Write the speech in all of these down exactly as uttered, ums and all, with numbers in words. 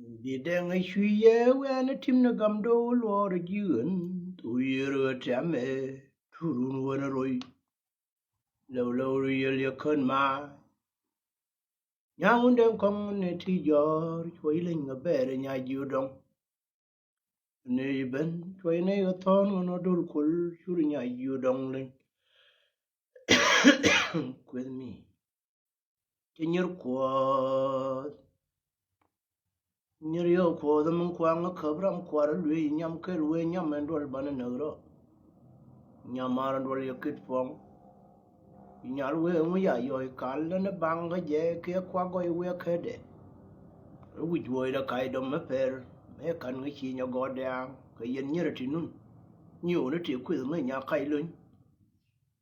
Bi dɛŋ ɛ cui̱ yɛ wɛn ɛ tim ni gam do̱w luɔɔr ɛ ji̱ ɣän. Thok yiër ɣä tɛmɛ turun wän ɛ roy. Lɛw lɛw ri yɛl yɛ kän ma. Nyaŋ wun dɛŋ kɔŋ ni ti jɔ̱ɔ̱r cuɔ̱c leny ŋä bɛɛr ɛ nya ji̱ dɔŋ. Ni ben cuɔ̱c ni ɣä thɔ̱ɔ̱n ɣä nɔ dol kul cur nya ji̱ dɔŋ leny. Kueth mi. Cɛ nyir kuɔth. Nyir yɛ kuɔth min kuaŋ kä käp ram kuar luee yi nyam kɛl wee nyam ɛn duɔl banɛ näk rɔ. Nyam mar ɛn duɔl yɛ kit puɔŋ. Yi nyal wee ŋu ya yɔc kal lɛn ɛ baŋ kä jɛ kiɛ kuak gɔy wee kädɛ. Rɛ wi̱c wuɔcdɛ kac dɔm mi pɛr mɛ kan ŋä ci nyɛ gɔɔt dɛ̈ɛ̈ŋ kɛ yɛn nyir ɛ ti nun. Nyi ɣöö ni tëë kueth ŋäc nya kac lony.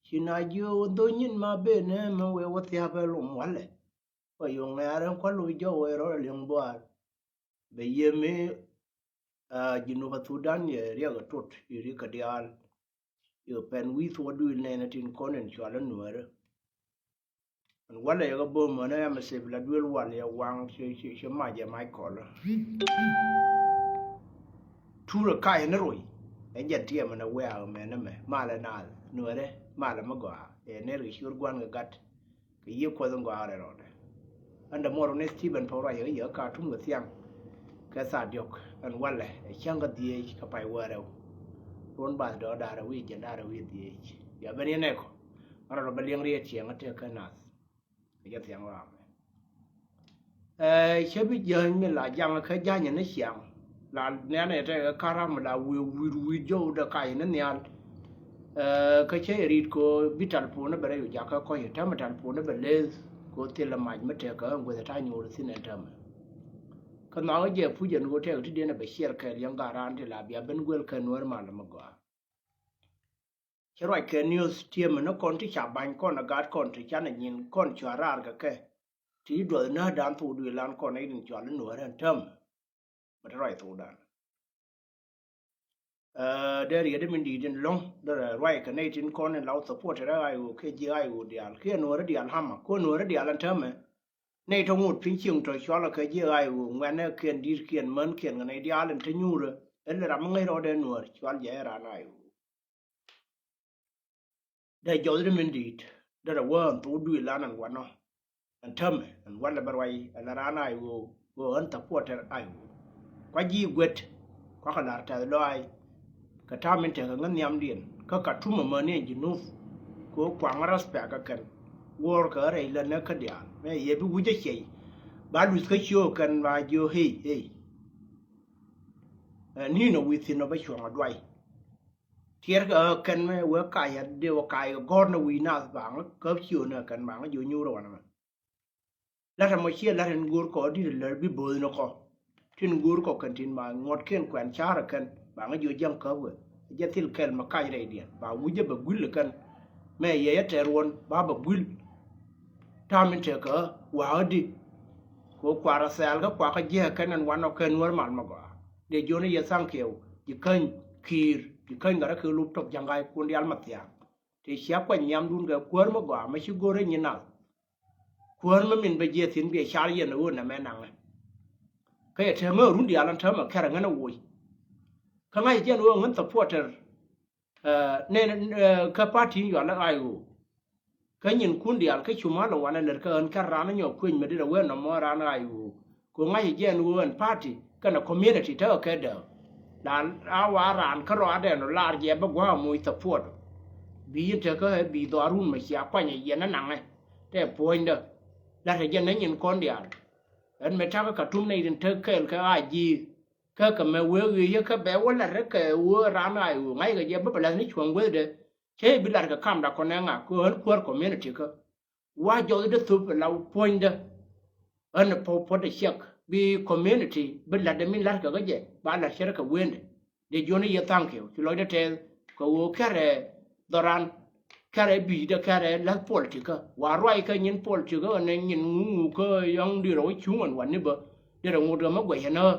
Ci na jiö wä dho̱ny nyin ma ben ɛ mɛ wee wä thia̱a̱p ɛ lom walɛ. Wä yöŋ ŋɛ̈ɛ̈r ɛn kua̱l lo̱c jɔw ɛ rɔl ɛ liɛŋ buaar. Bɛ yie mi, ah, Jinub Thudan yɛ riɛk ɛ tot i̱ ri̱k kɛ diaal. Yɛ pɛn wi̱i̱ thuɔɔk duëël nɛn ɛ tin kɔn in cual ɛ nuäärä. Ɛn walɛ yɛ kɛ bo̱o̱m mänä ɛmɛ sip la duëël wal yɛ waŋ ci, ci, ci mac ɛ mac kɔl. Turɛ kac ni roi ɛ jɛn tiɛmɛ nɛ wiaak mɛn ɛmɛ malɛ naath nuäärä malɛ mi gɔaa ɛ ner kɛ ciöt gua̱n kɛ gat. Kɛ yiëë kuɔth in gɔaa rɛl rɔɔdɛ. Ɛn dɛ muɔr wä ni Stephen Paul ruac yɛ kä Kartum kɛ thiaŋ. Kɛ thaa diɔ̱k ɛn walɛ ɛ cäŋ kä dhieec kɛ pay wäärɛw. Ruɔ̱n bath dɔɔk da̱rɛ wi̱i̱ jiɛn da̱rɛ wi̱i̱ dhieec. Bia ben yɛn nɛkɔ. Ɣän rɔ bä liɛŋ riet ciɛŋ kä tëë kä nath. Kɛ jɛ thiaŋ ram. Ɛ cä bi jäny mi la jaŋ kä ja̱ny ni ciaŋ. La nian ɛ tɛkɛ ka̱r ram mi la wi̱i̱ wi̱i̱ wi̱i̱ jɔw dee kac ni nhial. Ɛ kä cä yɛ ri̱t ko bi talpon ni bɛ rɛy wi̱i̱ jakä kɔc ɛ täämɛ talpon ni bɛ leth ko thilɛ mac mi tɛkɛ ɣän gueth ɛ ta̱ nyuur thi̱n ɛn täämɛ. Kä nhɔakä jɛ puc ɛn ɣöö tɛkɛ ti diɛn ɛ bɛ ciɛɛr kɛɛl yɛn gaat raan ti la bia ben guel kɛ nuäär mal mi gɔaa. Cä ruac kɛ news tiemɛ ni kɔn ti ca ba̱ny kɔn ɛ gaat kɔn ti canɛ nyin kɔn cua raar kɛ kɛ. Ti duɔth näädan thok duëël an kɔn ɛ in cual in nuäär ɛn täämɛ. Bä te ruac thokdan. Ɛ dee riet min di̱i̱t in lo̱ŋ dee rɛ ruac kɛ nɛy tin kɔn in la wä support rɛ ɣa̱c ɣöö kɛ ji̱ ɣa̱c ɣöö diaal kiɛ nuäärä diaal hamä kuɛ nuäärä diaal ɛn täämɛ. Nɛy tɔ ŋot piny cieŋ tɔ cualä kɛ ji̱ ɣa̱c ɣöö ŋuɛ̈nɛ kiɛn di̱t kiɛn män kiɛn kɛ nɛy diaal in te nyuurä. Ɛn lɛ ram mi ŋäc rɔɔdɛ nuäär cual jɛ ɛ raan ɣa̱c ɣöö. Dee jɔthdi min di̱i̱t derɛ wä ɛn thok duëël an ɛn wanɔ. Ɛn täämɛ ɛn walɛ bä ruac ɛn la raan ay ɣöö ɣöö ɣän thapuɔtɛr ay ɣöö kua ji̱ guet. Kuakɛ la̱r tɛth lɔaac. Kɛ ta̱a̱ min tekɛ ŋä nhiamdiɛn kä Kartum amäni ɛn Jinub. Kɛ ɣöö kuaŋä respect kä kɛn wuɔ̱ɔ̱r kɛ rɛy lä näk kä diaal mɛ yɛ bi wi̱c ɛ ciɛy. Ba luth kä ciöök kɛn ba jiö hey hey. Ɛ ni̱n ɔ wi̱i̱ thi̱n ɔ bä cuɔ̱ŋ ɔ duay. Tiɛɛr kɛ ɣä kɛn mɛ wee kac ɛ dee wä kac kɛ gɔ̱r ni wi̱i̱ nath baŋä käp ciöön ɛ kɛn baŋä jiö nyuur ɛ wanɛ mɛ. La̱t ɛmɔ ciɛ la̱t ɛn go̱o̱r kɔ di̱t ɛ lär bi bo̱o̱th ni kɔ. Tin go̱o̱r kɔ kɛn tin ma ŋuɔ̱tkiɛn kuɛn ca̱r ɛ kɛn baŋä jiö jiäŋ käp wee. Jɛ thil kɛl mɛ kac rɛydiɛn ba wi̱c ɛ bɛ gui̱l ɛ kɛn. Mɛ yɛ yɛ tɛr wän ba bɛ gui̱l. Ta̱a̱ min tëë kɛ ɣä wa̱a̱ ɣä di. Kɛ ɣöö kua̱r ɛ thɛɛl kä kuakä jiääk kɛn ɛn wanɔ kɛn nuäär mal mɛ gɔaa. Dee jiön i̱ yɛ tha̱a̱ŋ kiɛw ji̱ käny ki̱i̱r ji̱ käny gat rɔ kɛ lup tɔk ja̱ŋ ga̱a̱c kun diaal ma thia̱a̱ŋ. Tëë cia kuany nhiamdun kɛ kuäär mɛ gɔaa mɛ ci go̱r rɛy nyin nath. Kuäär mɛ min bɛ jiɛth thi̱n biɛ car yɛn ɛ ɣöö nɛmɛ naŋɛ. Kä yɛ täämɛ run diaal ɛn täämɛ kɛrɛ ŋän ɛ woc. Kä ŋa̱c jiɛn ɣöö ŋän thapuɔtɛr. Ɛ nɛn ɛ kä party in yual ɛ ɣa̱c ɣöö. Kä nyinkun diaal kä cu mal ɛ wanɛ lät kä ɣän kɛr raan ɛ nyɔk kueny mi dit ɛ wee nɔmɔ raan ɣa̱c ɣöö. Kɛ ɣöö ŋa̱c jiɛn ɣöö ɛn party kɛnɛ community tekɛ kɛ dääk. La a wa raan kä rɔaadɛn ɔ lar jɛ bä gua̱a̱k moc thapuɔt. Bi yin tekä ɛ bi dhɔaarun mɛ cia kuany ɛ yɛn ɛ naŋɛ. Tɛ puɔ̱nydä. La̱t ɛ jɛn ɛ nyinkɔn diaal. Ɛn mɛ ta̱kä Kartum nɛy tin tek kɛɛl kɛ ɣa̱c ji̱. Kä kɛ mɛ wee ɣöö yɛ kä bɛ wä la̱t rɛ kɛ ɣöö raan ɣa̱c ɣöö ŋa̱ckɛ jɛ bä bɛ la̱th ni cuɔ̱ŋ guethdɛ. Cä yɛ bi la̱t kɛ kamda kɔnɛ ŋa kɛ ɣän kuäär community kä. Wa jɔth dee thop la puɔ̱nydä. Ɣän puɔ̱t dee ciɛk bi community bi la̱t dee min la̱t kɛ kä jɛ ba la̱t cärä kɛ wendɛ. Dee jiɔn i̱ yɛ tha̱a̱ŋ kiɛw ci lɔcdä tɛth kɛ ɣöö kɛrɛ dhɔran. Kɛrɛ bi̱i̱dä kɛrɛ la̱th politic kä wa ruac kä nyin politic kä ɣän nyin ŋuŋu kä yɔ̱ŋ dirɛ wä cuŋ ɣän wa ni bä. Dirɛ ŋot ɣä mä guɛc ɣän ɣä.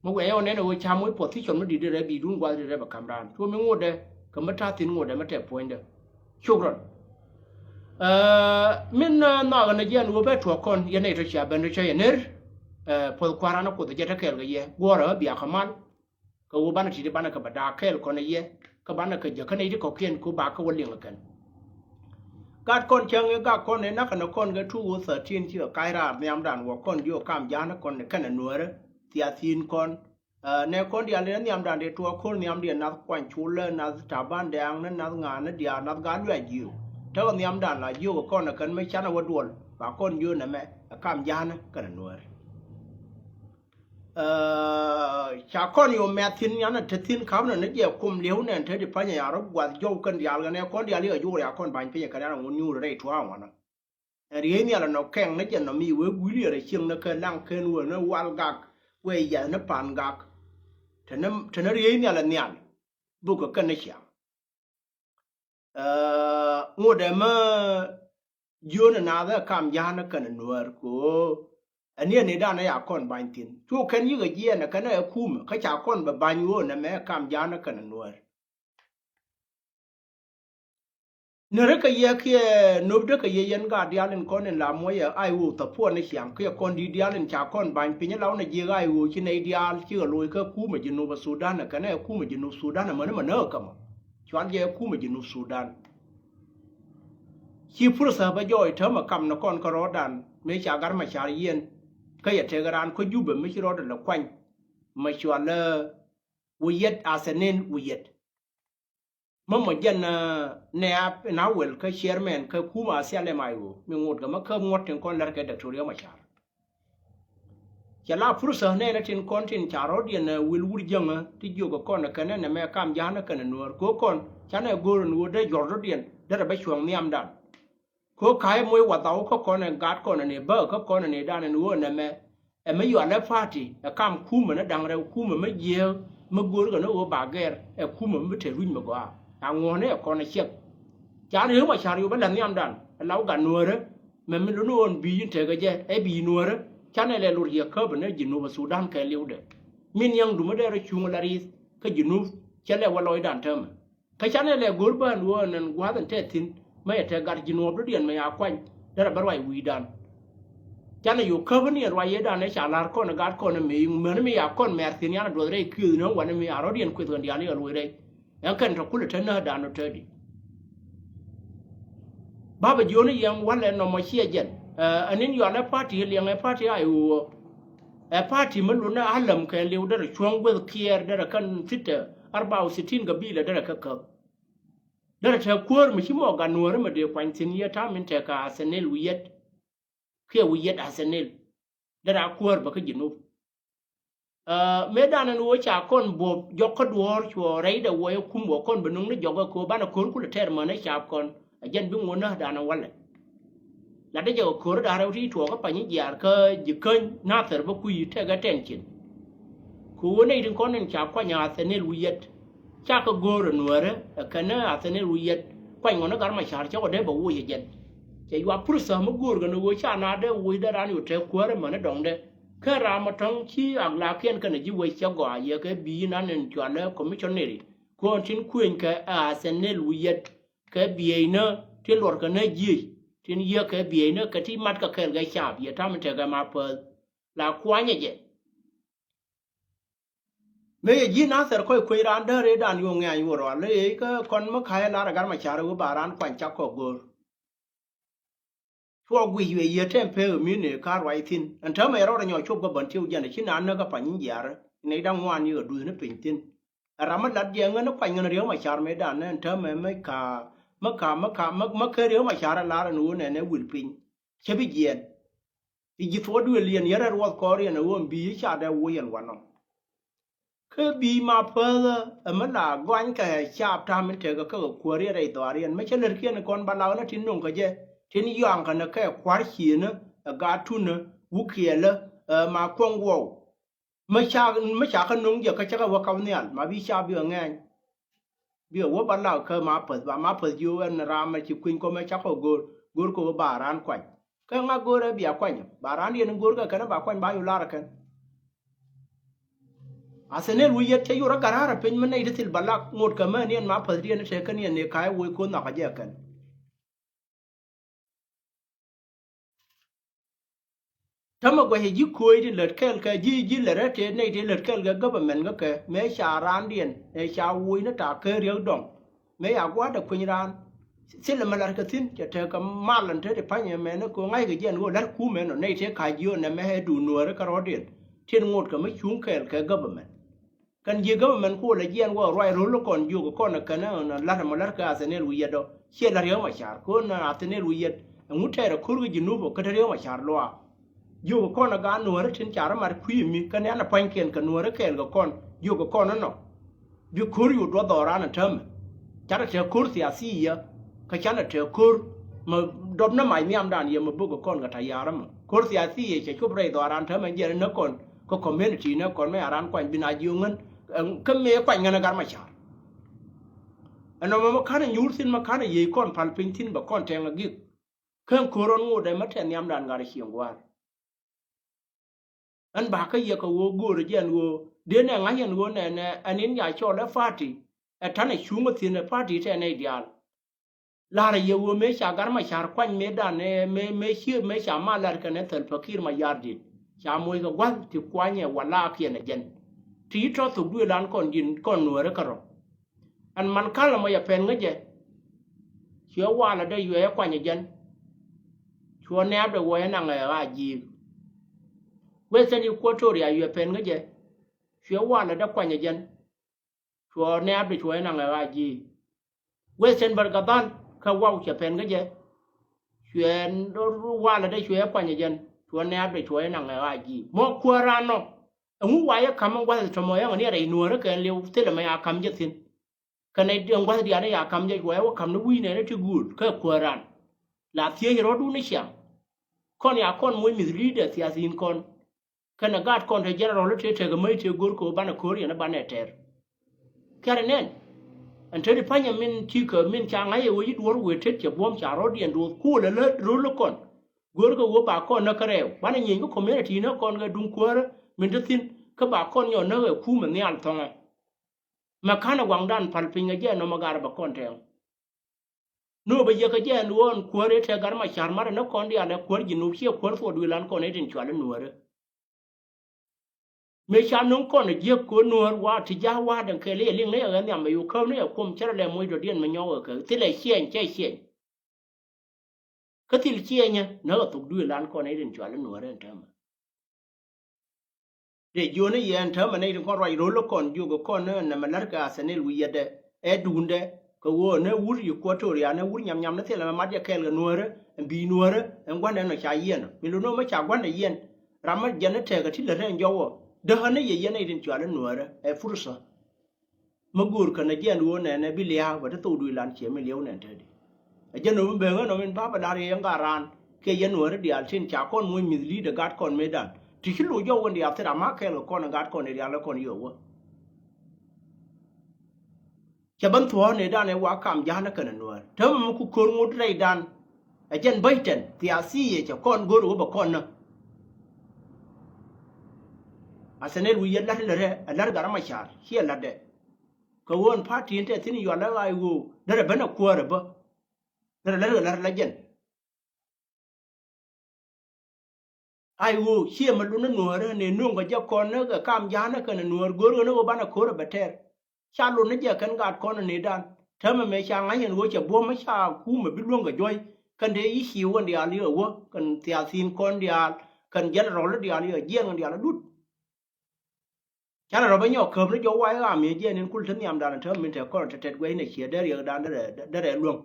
Mi wɛy ɛ ɣän ɛn ɛ ɣöö ca moc position mi di̱t rɛ bi̱i̱dun gua̱th di̱t rɛ bɛ ka̱m raan. Cuɔ mi ŋotdɛ kɛ mi ta̱a̱ thi̱n ŋotdɛ mi tɛk puɔ̱nydɛ. Cuk rɔn. Ɛ min nhɔakɛ ni jiɛn ɣöö bɛ tuɔɔk kɔn yɛn nɛy tɔ cia ben rɔ cä yɛ ner. Ɛ, puɔth Kua̱ran ɛ Kuoth ɛ jɛ te kɛɛl kɛ yɛ. Guɔ̱ɔ̱rä ɛ bia kɛ mal. Kɛ ɣöö banɛ ti̱ti̱ banɛ kɛ bɛ da̱a̱k kɛɛl kɔn ɛ yɛ. Kä banɛ kɛ jäk kä nɛy ti kɔ̱kiɛn kɛ ɣöö ba kɛ wä liŋ ɛ kɛn. Gat kɔn cäŋ ëë gak kɔn ëë nakä ni kɔn kɛ two thousand thirteen cikɛ kac raar nhiamdan wä kɔn jiök kam ja̱a̱n kɔn kɛnɛ Nuäärä, thiathiin kɔn. Ɛ, nɛ kɔn diaal in nhiamdan dee tuɔɔk ko̱r nhiamdiɛn nath Kuany Culä, nath Taban Dɛ̈ɛ̈ŋ, ni nath ŋa̱a̱n ni diaal, nath Gat Luac jiök. Tekɛ nhiamdan la jiök ɛ kɔn ɛ kɛn mi canɛ wä duɔl ba kɔn jiök nɛmɛ ɛ kam ja̱a̱n kɛnɛ Nuäär. Ɛ, ca kɔn yɛ mɛth thi̱n nyan ɛ te thi̱n ka̱pnɛ ni jɛ kum li̱ew nɛn te di pa̱nyɛ ya rɔ guath jɔw kɛn diaal kɛn ɛ kɔn diaal i̱ ɛ juur ya kɔn ba̱ny pinyɛ kɛn ɛ ŋun nyuur rɛy tua̱a̱ŋ wanɔ. Ɛ riey nhial ɛ nɔ kɛŋ ni jɛ nɔ mi wee gui̱l yɛ rɛ cieŋ ni kɛ laŋ kɛn wee ni wal gak wee yɛth ni pan gak. Te ni, te ni riey nhial ɛ nhial buk kɛ kɛn ni ciaŋ. Ɛ, ŋot ɛmɛ jiön ɛ naath ɛ kam ja̱a̱n ɛ kɛn ɛ Nuäär kɛ ɣöö ɛ niɛ ni dan ɛ ya kɔn ba̱ny thi̱n. Cu kɛn yikɛ jiɛɛn ɛ kɛn ɛ kumɛ kä ca kɔn bɛ ba̱ny ɣöö nɛmɛ ɛ kam ja̱a̱n ɛ kɛn ɛ Nuäär. Ni ri kɛ yɛ kiɛ nöp dee kɛ yɛ yɛn gaat diaal in kɔn in la muɔyɛ ay ɣöö thäpuɔn ni ciaŋ kiɛ kɔn di̱i̱t diaal in ca kɔn ba̱ny piny ɛ law ni jiɛk ay ɣöö ci nɛy diaal cikɛ loc kä kumɛ Jinub Sudan ɛ kɛn ɛ kumɛ Jinub Sudan ɛ mäni mɛ näk kä mɔ. Cual jɛ kumɛ Jinub Sudan. Ci pursa bä jɔɔc täämɛ kam ni kɔn kä rɔɔdan mëë ca Gat Macar yiɛn. Kä yɛ tek raan kä Jubɛ mi ci rɔɔdɛ lɛ kuany. Mɛ cual ɛ Wiyet Athanil Wiyet. Mä mɔ jɛn, ɛ, nɛ a, na wel kä chairman kä kumɛ a thial ɛm ay ɣöö mi ŋot kɛ mä käp ŋuɔ̱t tin kɔn lɛr kɛ Dr. Riek Macar. Cɛ la pursa nɛɛnɛ tin kɔn tin ca rɔ̱diɛn, ɛ, wil wur jäŋä ti jiök ɛ kɔn ɛ kɛn ɛ nɛmɛ kam ja̱a̱n ɛ kɛn ɛ Nuäär. Kɛ ɣöö kɔn canɛ go̱o̱r ɛn ɣöö dee juɔ̱r rɔ̱diɛn derɛ bä cuɔ̱ŋ nhiamdan. Kɛ ɣöö ka̱a̱c moc wathaw kä kɔn ɛ gat kɔn ɛ ni bä kä kɔn ɛ ni dan ɛn ɣöö nɛmɛ ɛ mi yual ɛ party ɛ kam kumɛ ni da̱ŋ rɛw kumɛ mi jiääk mi go̱o̱r kɛ ni ɣöö ba gɛr ɛ kumɛ mi te ruc mi gɔaa. A ŋuɔ̱ɔ̱ni ɛ kɔn ɛ ciɛk. Ca Riek Macar yop ɛ la̱th nhiamdan ɛ law gat Nuäärä. Mɛ mi luni ɣöö bi yin tekɛ jɛ ɛ bi Nuäärä. Canɛ lɛ lor yɛ käp ɛ ni Jinub Sudan kɛ liwdɛ. Min yɛŋ dumä dee rɔ cuŋ la ri̱th kä Jinub cɛ lɛ wä lɔcdan täämɛ. Kä canɛ lɛ go̱r bään ɣöö ɛn gua̱a̱th ɛn tɛth thi̱n mɛ yɛ te gat Jinub dɔ̱diɛn mɛ ya kuany derɛ bä ruac wi̱i̱dan. Canɛ yo̱o̱k käp ni ɛn ruac yetdan ɛ ca la̱r kɔn ɛ gat kɔn ɛ mëë mäni mi ya kɔn mɛr thi̱n yan ɛ duɔth rɛy kiöth ni ɣän wanɛ mi a rɔ̱diɛn kueth ɣän diaal i̱ ɣän loc rɛy. Ɛn kɛn tɔ kulɛ te näk dan ɔ te di. Bapɛ jiɔni yɛn walɛ nɔmɔ ciɛ jɛn. Ɛ, ɛn in yual ɛ party liɛŋ ɛ party a iwuɔ. Ɛ party mi lunɛ alam kɛ liw derɛ cuɔ̱ŋ gueth kiɛɛr derɛ kɛn thitɛ arba u sitin gabila derɛ kɛ käp. Derɛ tɛ kuäär mi ci mɔ gat Nuäärä mi dee kuany thi̱n yɛ ta̱a̱ min tɛ kɛ Athanil Wiyet. Kiɛ Wiyet Athanil. Derɛ a kuäär bä kä Jinub. Ɛ, mëëdan ɛn ɣöö ca kɔn buɔ̱p jɔk kä duɔ̱ɔ̱r cuɔ rɛydɛ wuɔyɛ kum wä kɔn bi nuŋ ni jɔk ɛ köö banɛ ko̱r kulɛ tɛɛr mänɛ caap kɔn. Ɛ jɛn bi ŋuɔ̱t näkdan ɛ walɛ. Latdä jɛ kɛ ko̱r da̱rɛ ti tuɔɔk kä pany jiaar kä ji̱ käny Nathɛr bä kui̱ tɛkɛ tɛn cin. Kɛ ɣöö nɛy tin kɔn in ca kuany Athanil Wiyet. Cakɛ go̱o̱r ɛ Nuäärä ɛ kɛn ni Athanil Wiyet kuany ŋɔni Gat Macar cɛ wä dee bɛ woc ɛ jɛn. Cɛ yuap pursa mi go̱o̱r kɛn ɣöö ca na dee woc dee raan yo̱ tɛk kuäärä mäni dɔŋdɛ. Kä ram mi tɔ̱ŋ ci aklakiɛn kɛnɛ ji̱ wec cɛ gɔaa yɛ kɛ bi̱i̱ nan in cualɛ commissionary. Kɔn tin kuëny kɛ Athanil Wiyet kɛ bieyni tin luɔrkɛ nä jiec tin yiëë kɛ bieyni kɛ ti mat kɛ kɛɛl kɛ caap yɛ tam in tekɛ ma päth. La kuanyɛ jɛ. Mëë yɛ ji̱ Nathɛr kɔc kuec raan däär rëëdan yo̱o̱ ŋɛ̈ny wä rɔal i̱ kä kɔn mi ka̱c lar ɛ Gat Macar i̱ wä ba raan kuany cak kɔk go̱o̱r. Cuɔ guic yuɛ yiëë tɛm pek ɛ mi̱n ëë ka̱r ruac thi̱n ɛn täämɛ yɛ rɔɔdɛ nyɔk cop kä bän tiw jɛn ɛ ci naan näk kä pany in jiaarä. Nɛy da̱ŋ ŋuan yikɛ duth ni piny thi̱n. Ɛ ram mi lat jiɛɛŋä ni kuany ŋän Riek Macar mëëdan ni ɛn täämɛ mi ka̱ mi ka̱ mi ka̱ mi mi ken Riek Macar ɛ lar ɛn ɣöö nɛn ɛ wil piny. Cä bi jiɛɛn. I̱ ji̱ thuɔɔk duëël yɛn yɛn rɛl ruɔth kɔɔr yɛn ɛ ɣöö ɛn bi̱i̱ i̱ ca dee woc yɛn wanɔ. Kä bi̱i̱ ma päthä ɛ mi la gɔany kɛ caap ta̱a̱m in tekɛ kä kɛ kuäär yɛn rɛy dhɔaar yɛn mi cä lät kiɛn kɔn ba lak ni tin no̱ŋ kä jɛ tin yɔaŋ kɛ ni kɛ kua̱r ciëënä ɛ gaat tunä wuk kiɛlä ɛ ma kuɔ̱ŋ wuɔw. Mi ca mi ca kä no̱ŋ jɛ kä cä kɛ wä kap nhial ma bi caap bikɛ ŋɛɛny. Bikɛ wä ba lak kä ma päth ba ma päth jiö ɛn ram mɛ ci kui̱ny kɔmɛ cakɔ go̱o̱r go̱o̱r kɛ wä ba raan kuany. Kä ŋa go̱o̱rɛ bia kuany ba raan yɛn go̱o̱r kɛ kɛn ba kuany ba yu lar kɛn. Athanil wi̱i̱ yɛt cɛ yur a gat raar a piny mi nɛy ti thil ba lak ŋot kɛ mɛ ni ɛn ma päth diɛn tɛ kɛn yɛn ni ka̱a̱c woc ko̱n nhɔakä jɛ kɛn. Tämɛ guɛcɛ ji̱ kuɔ̱ɔ̱c ti lät kɛɛl kɛ ji̱ ji̱ lät rɛ̈t tëë nɛy tëë lät kɛɛl kɛ government kä kɛ mëë ca raandiɛn ëë ca wuɔ̱c ni ta̱a̱ kä riäk dɔ̱ŋ. Mëë ca gua̱a̱r dee kuiny raan. Thilɛ mi la̱rkɛ thi̱n cɛ tekɛ mal ɛn te ti pa̱ny ɛmɛn ni kɛ ŋa̱ckɛ jɛ ɛn ɣöö la̱r kumɛ nɔ nɛy tëë ka̱c jiöön ɛmɛ ɛ duun nuääri kärɔ̱diɛn. Tin ŋot kɛ mi cuŋ kɛɛl kɛ government. Kɛn ji̱ government ku lɛ jiɛn wä ruac ro̱l kɔn jiök kɔn kɛn ɛ la̱t ɛmɔ la̱t kɛ Athɛnɛl wi̱i̱ yɛt ɔ ciɛ la̱t Riɛk Macar kɛ ɣöö na Athɛnɛl wi̱i̱ yɛt ɛŋu tɛɛr ɛ ko̱r kɛ Jinub ɔ kä te Riɛk Macar luaak. Jiök kɔn ɛ gaat nuääri tin ca rɔ mat kui̱ mi kɛn ɛn ɛ pua̱nykiɛn kɛ nuääri kɛɛl kɛ kɔn jiök kɔn ɛnɔ. Bi ko̱r yu duɔth dhɔran ɛ täämɛ. Canɛ te ko̱r thiathiya kä canɛ te ko̱r mɛ dɔp ni mac nhiamdan yɛ mɛ bök kɔn kɛ ta̱ya̱a̱r ɛmɛ. Ko̱r thiathiya cɛ cop rɛy dhɔran täämɛ jiɛn ni kɔn kä community ni kɔn mɛ a ran kuany bi na jiök ŋän kä mëë kuany ŋän ɛ Gat Macar. Ɛnɔ mɛ mɛ ka̱n ɛ nyuur thi̱n mɛ ka̱n ɛ yiey kɔn pal piny thi̱n bɛ kɔn tɛŋ ɛ gik. Kä ɛn ko̱r ɣän ŋot ɛ mɛ tɛth nhiamdan gat ɛ cieŋ gua̱a̱r. Ɛn ba kä yɛ kɛ ɣöö göörä jɛ ɛn ɣöö dee nɛ ŋa̱c ɛn ɣöö nɛnɛ ɛn in ya cɔl ɛ party ɛ ta̱nɛ cuŋä thi̱n ɛ party tɛ nɛy diaal. La̱rä yɛ ɣöö mëë ca Gat Macar kuany mëëdan ɛ mëë mëë cië mëë ca mal lar kɛnɛ Salva Kiir Mayardit ca moc kɛ gua̱th ti kuanyɛ wala kiɛn ɛ jɛn. Ti tɔ̱ thok duëëlan kɔn ji̱n kɔn nuääri kärɔ̱. Ɛn man ka̱l ɛmɔ yɛ pɛn ŋäcɛ. Cuɛ walɛ dee yuɛ ɛ kuany ɛ jɛn. Cuɛ nɛɛp dee wä ɛ naŋ ɛ ɣaa ji̱i̱k. Western Equatoria yuɛ pɛn ŋäcɛ. Cuɛ walɛ dee kuany ɛ jɛn. Cuɛ nɛɛp dee cuɛ ɛ naŋ ɛ ɣaa ji̱i̱k. Western Bahr el Ghazal kä waw cɛ pɛn ŋäcɛ. Cuɛ walɛ dee cuɛ ɛ kuany ɛ jɛn. Cuɛ nɛɛp dee cuɛ ɛ naŋ ɛ ɣaa ji̱i̱k. Mɔ kuäär ran nɔ. Ɛŋu wa yɛ ka̱m in gua̱th tɔmɔ yɛn ni rɛy nuäärä kɛ liw thilɛ mɛ ya ka̱m jɛ thi̱n. Kɛnɛ in gua̱th diaal ni ya ka̱m jɛ cuɛ wä ka̱m ni wi̱i̱ nɛn ti guul kä kuäär ran. La thiec rɔ̱dun ni ciaŋ. Kɔn ya kɔn moc misleader thiathiin kɔn. Kɛnɛ gaat kɔn te general te tekɛ mäc te go̱r kɛ wä banɛ ko̱r yɛn banɛ tɛr. Kɛrɛ nɛn. Ɛn te di pa̱nyɛ min cikɛ min ca ŋa̱c yɛ wä yi duɔ̱r wëë tet cɛ buɔ̱m ca rɔ̱diɛn duɔth kuɔlɛ lät ro̱l kɔn. Go̱rkɛ wä ba kɔn näk kärɛw banɛ nyieny kä community näk kɔn kɛ duŋ kuäärä min te thi̱n kä ba kɔn nyɔ näk ɛ kumɛ nhial thɔŋɛ. Mɛ ka̱n ɛ waŋdan pal piny kɛ jɛ nɔmɔ garɛ bɛ kɔn tɛɛŋ. Nöö bɛ yɛ kɛ jɛ ɛn ɣöö ɛn kuäär ëë tɛ Gat Macar marɛ näk kɔn diaal ɛ kuäär Jinub ciɛ kuäär thuɔɔk duëëlan kɔn ëë tin cual i̱ nuäärä. Mëë ca nöŋ kɔn ɛ jiäk kɛ ɣöö nuäär wa ti ja̱a̱k wa̱a̱ dɛŋ kɛɛl i̱ ɛ liŋ ni ɛ ɣän nhiam ɛ yo̱o̱ käp ni ɛ kuɔm cärɛ lɛ moc dɔ̱diɛn mɛ nyɔk ɛ kɛ thilɛ ciɛny cɛ ciɛny. Kä thil ciɛnyä näk ɛ thok duëëlan kɔn ɛ tin cual i̱ nuäärä ɛn täämɛ. Dee jiöni yɛn täämɛ nɛy tin kɔn ruac ro̱l kɔn jiök kɔn ni nɛmɛ la̱rkɛ Athɛnɛl wi̱i̱ yɛtdɛ ɛ duundɛ kɛ ɣöö ni wur Equatoria ni wur nyamnyam ni thilɛ mɛ mat jɛ kɛɛl kɛ nuäärä ɛn bi̱i̱ nuäärä ɛn gua̱ndɛ nɔ ca yiɛn ɔ. Mi lo̱n ɣöö mɛ ca gua̱ndɛ yiɛn ram mɛ jɛn ni tɛɛk ɛ ti lät ɛn jɔw ɔ. Däkä ni yɛ yɛn nɛy tin cual i̱ nuäärä ɛ fursa. Mi go̱o̱r känɛ jiɛn ɣöö nɛnɛ bi lia̱a̱ bɛ te thok duëëlan ciɛ mi liɛw nɛn te di. Ɛ jɛn ɣöö mi ben ɣän ɣöö min ba̱a̱ bɛ la̱r yɛ yɛn gat raan kiɛ yɛn nuääri diaal tin ca kɔn moc misleader gat kɔn mëëdan ti ci lo̱c jɔw wän diaal thil ram ma kɛɛl kɛ kɔn gat kɔn ɛ diaal ɛ kɔn yio̱w wä. Cɛ ben thuɔ̱ɔ̱k nëëdan ɛ wa kam ja̱a̱n ɛ kɛnɛ nuäär te mi mi ku ko̱r ŋot rɛydan. Ɛ jɛn bäc tɛn thiathiya cɛ kɔn go̱r ɣöö bɛ kɔn näk. Athɛnɛl wi̱i̱ yɛ la̱t ilɛ rɛ ɛ la̱t Gat Macar ciɛ la̱tdɛ. Kɛ ɣöö ɛn party in te thi̱n yual ɛ ɣaac ɣöö derɛ ben ɛ kuäär ɛ bä. Derɛ la̱t ɣä la̱t ɛ la jɛn. Ay ɣöö ciɛ mɛ lun ni nuäärä ni nuŋ kɛ jɛ kɔn ni kɛ kam ja̱a̱n ni kɛn nuäär go̱o̱r ɣän ni ɣöö banɛ ko̱r ɛ bɛ tɛr. Ca lun ni jɛ kɛn gat kɔn ni dan täämɛ mɛ ca ŋa̱c ɛn ɣöö cɛ buɔ̱m mi ca kumɛ bi luäŋ kɛ juɔ̱c kɛn te yi ci wän diaal i̱ ɛ wä kɛn thiathiin kɔn diaal kɛn general diaal i̱ ɛ jiɛn kɛn diaal i̱ lut. Canɛ rɔ bä nyɔk käp ni jɔw wa i̱ ɣam yɛ jiɛn in kul te nhiamdan täämɛ min te kɔn te tɛt guɛcnɛ ciɛ dee riɛkdan derɛ luäŋ.